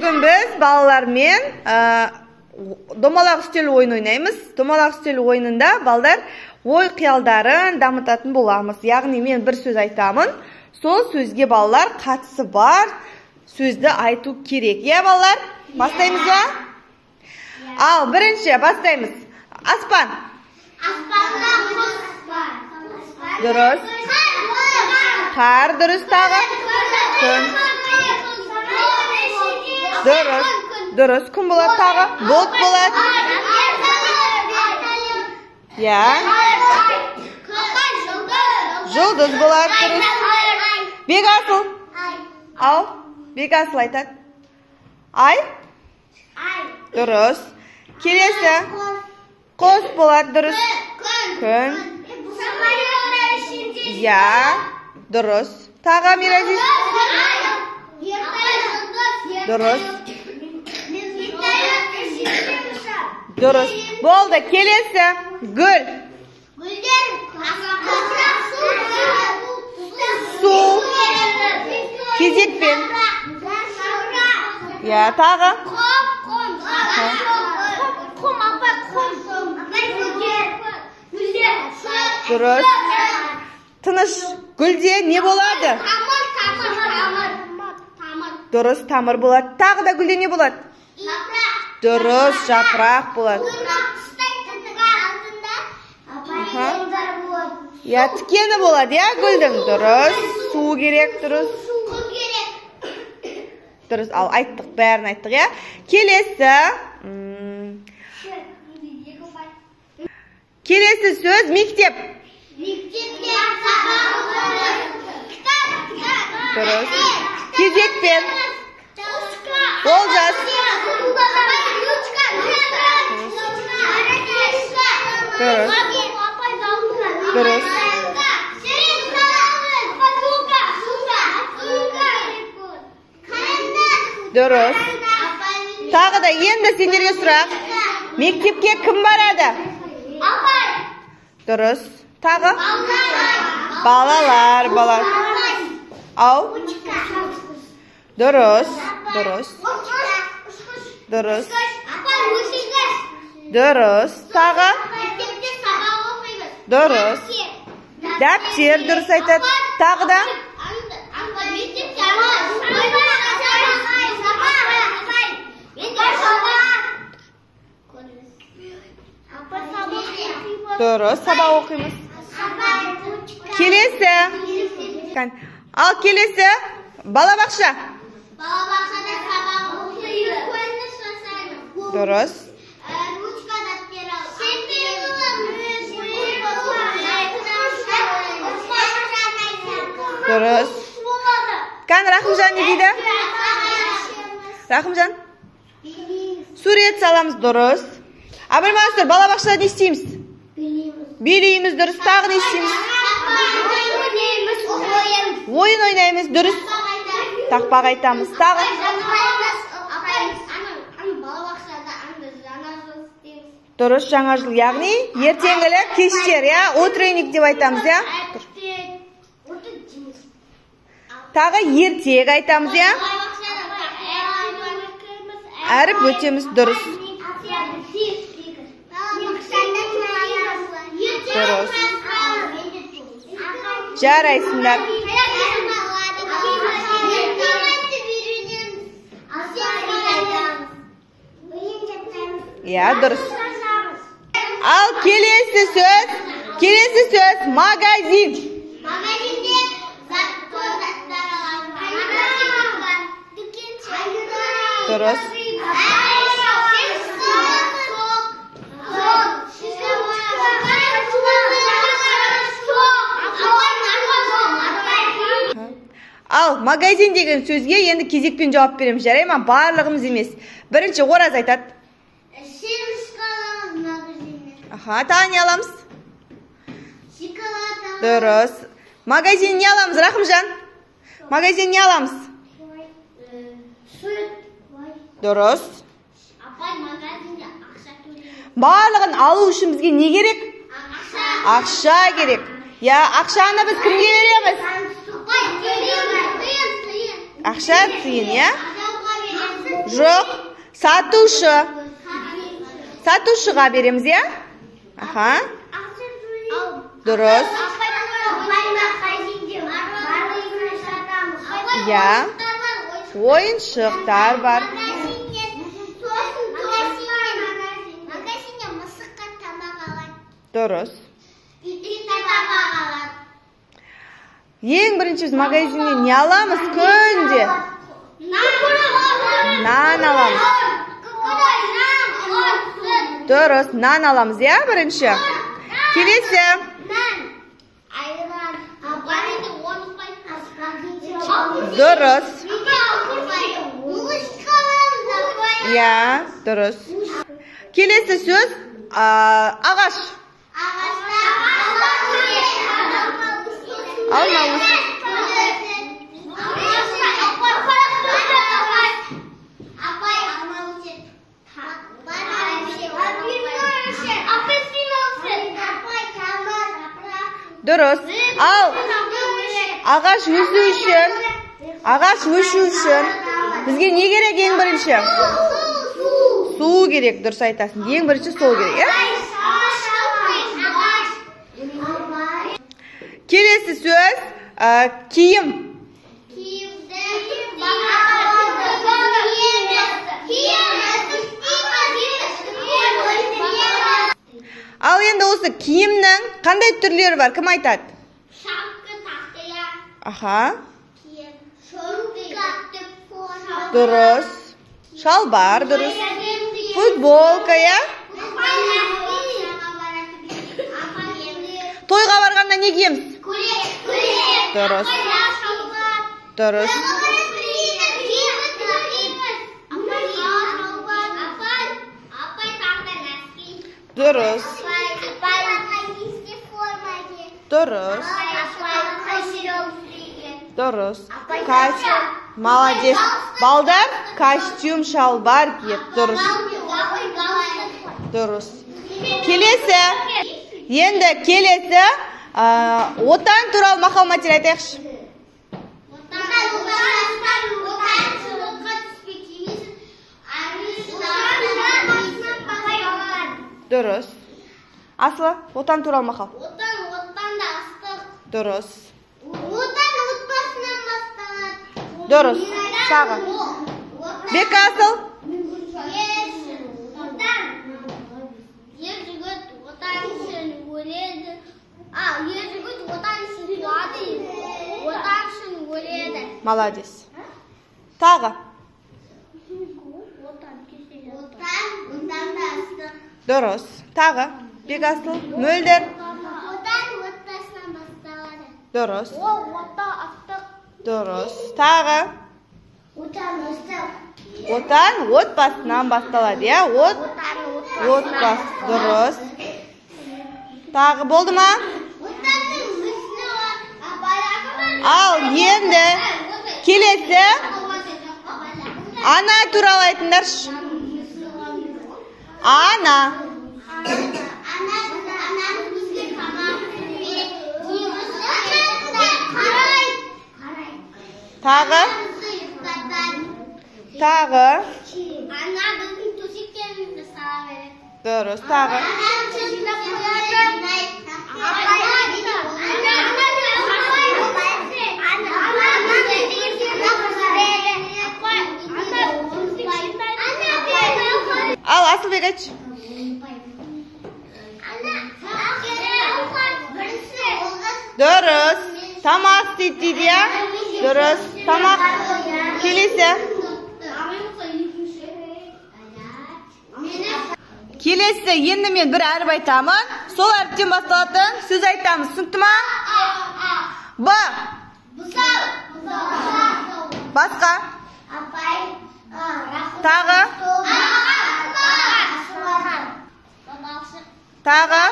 Бүгін біз балалармен домалақ үстел ойын ойнаймыз. Домалақ үстел ойынында балдар ой қиялдарын дамытатын боламыз. Яғни мен бір сөз айтамын, сол сөзге балалар қатысы бар сөзді айту керек. Иә, балалар, бастаймыз ба? Ал, бірінші бастаймыз. Аспан. Аспанда құс бар. Дұрыс. Қар дұрыс тағы. Күн. Дұрыс. Дұрыс. Күн болады тағы. Бұлт болады. Иә. Жұлдыз болады, дұрыс. Бекасыл. Ал, Бекасыл айтады. Ай? Дұрыс. Келесі. Құс болады, дұрыс. Күн. Иә, дұрыс. Тағы Миразиз. Дұрыс. Дұрыс. Болды, келесі. Гүл. Су. Кезекпен. Иә, тағы. Дұрыс. Тыныш. Гүлде не болады? Дұрыс, тамыр болады. Тағы да гүлде не болады? Дұрыс, жапырақ болады. Иә, тікені болады, иә, гүлдің. Дұрыс, су керек, дұрыс. Дұрыс, ал айттық, бәрін айттық, иә. Келесі. Келесі сөз мектеп. Дұрыс. Кезекпен. Олжас. Дұрыс. Дұрыс. Дұрыс. Тағы да енді сендерге сұрақ. Мектепке кім барады? Дұрыс. Тағы? Балалар, балалар. Ау? Дұрыс, дұрыс. Дұрыс. Дұрыс. Тағы? Дұрыс. Дәптер дұрыс айтады. Тағы да? Дұрыс, сабақ оқимыз. Келесі. Ал келесі балабақша. Балабақшада сабақ оқимыз. Дұрыс. Ручка, дәптер. Дұрыс. Кән, Рахымжан не дейді? Рахымжан? Сурет саламыз, дұрыс. Әбілмансұр, балабақшада не істейміз? Билейміз, дұрыс. Тағы не істейміз? Ойын ойнаймыз, дұрыс. Тақпақ айтамыз. Тағы? Дұрыс, жаңа жыл, яғни ертеңгілік кештер, иә, утренник деп айтамыз, иә. Тағы ертек айтамыз, иә. Әріп өтеміз, дұрыс. Дұрыс. Жарайсыңдар. Иә, дұрыс. Ал келесі сөз, келесі сөз магазин. Магазинде заттар аламыз. Дұрыс. Ал магазин деген сөзге енді кезекпен жауап береміз, жарай ма? Барлығымыз емес. Бірінші Ораз айтады. Семечка аламыз магазиннен. Аха, тағы не аламыз? Шоколад аламыз. Дұрыс. Магазин не аламыз, Рахымжан? Магазин не аламыз? Сүт. Дұрыс. Апай, магазинде ақша төлейміз. Барлығын алу үшін бізге не керек? Ақша. Ақша керек. Я, ақшаны біз кімге береміз? Апай, төлейміз. Тиын, тиын. Ақша тиын, иә? Жоқ. Сатушы. Сатушыға береміз, иә? Аха. Дұрыс. Иә. Ойыншықтар бар. Дұрыс. Ең бірінші біз магазиннен не аламыз күнде? Нан аламыз. Дұрыс, нан аламыз, иә, бірінші. Келесі. Дұрыс. Иә, дұрыс. Келесі сөз ағаш. Алма өседі. Дұрыс. Ал ағаш өсу үшін, ағаш өшу үшін бізге не керек ең бірінші? Су керек, дұрыс айтасың. Ең бірінші сол керек, иә? Келесі сөз киім. Ал енді осы киімнің қандай түрлері бар? Кім айтады? Шапка, тақия. Аха. Дұрыс. Шалбар, дұрыс. Футболка, иә? Тойға барғанда не киеміз? Дұрыс. Дұрыс. Дұрыс. Дұрыс. Дұрыс. Молодец. Балдар костюм, шалбар киеді. Дұрыс. Дұрыс. Келесі. Енді келесі отан туралы мақал-мәтел айтайықшы. Дұрыс. Асылы, отан туралы мақал. Отан, оттан да ыстық. Дұрыс. Отан отбасынан басталады. Дұрыс. Тағы. Бекасыл. Ер жігіт отан үшін өледі. Ер жігіт отан үшін туады, отан үшін өледі. Молодец. Тағы. Отан, отан да ыстық. Дұрыс. Тағы. Бекасыл. Мөлдір. Отан отбасынан басталады. Дұрыс. Отан ыстық. Дұрыс. Тағы. Отан ыстық. Отан отбасынан басталады, иә? Отбасы. Дұрыс. Тағы болды ма? Ал енді келесі ана туралы айтыңдаршы. Ана. Тағы. Тағы. Ана біздің төсектерімізді сала береді. Дұрыс, тағы. Ал, Асылбек айтшы. Дұрыс. Тамақ істейді дейді, иә? Дұрыс. Тамақ. Келесі. Келесі, енді мен бір әріп айтамын. Сол әріптен басталатын сөз айтамыз. Түсінікті ма? Б. Басқа. Тағы. Тағы.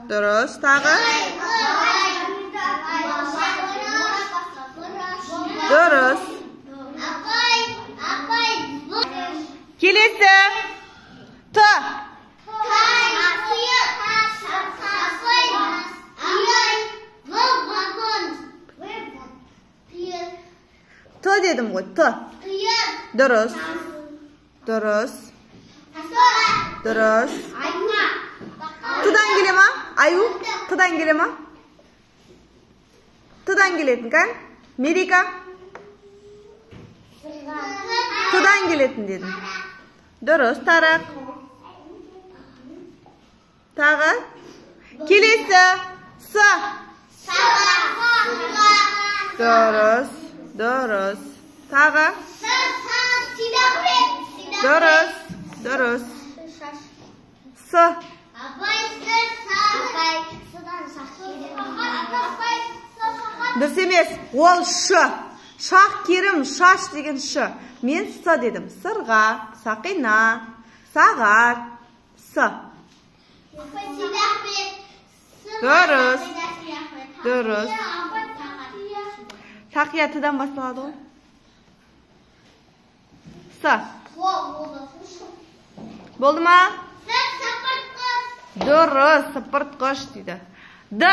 Дұрыс, тағы. Дұрыс. Келесі. Т. Т дедім ғой, Т. Дұрыс. Дұрыс. Дұрыс. Тыдан келе ма? Аю, тыдан келе ма? Тыдан келетін, кән? Мерика? Тыдан келетін дедім. Дұрыс, тарақ. Тағы? Келесі. С. Дұрыс, дұрыс. Тағы? Дұрыс, дұрыс. С. Дұрыс емес, ол ш. Шах керім, шаш деген ш. Мен с дедім. Сырға, сақина, сағат, с. Дұрыс. Дұрыс. Тақия тыдан басталады ғой. С. Болды ма? Дұрыс, сыпыртқыш дейді. Д.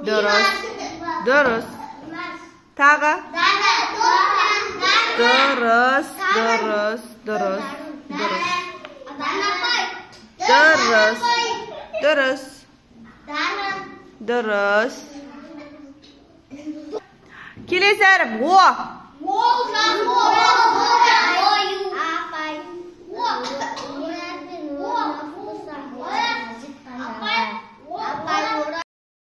Дұрыс. Дұрыс. Тағы? Дұрыс, дұрыс, дұрыс, дұрыс. Дұрыс. Дұрыс. Дұрыс. Келесі әріп О.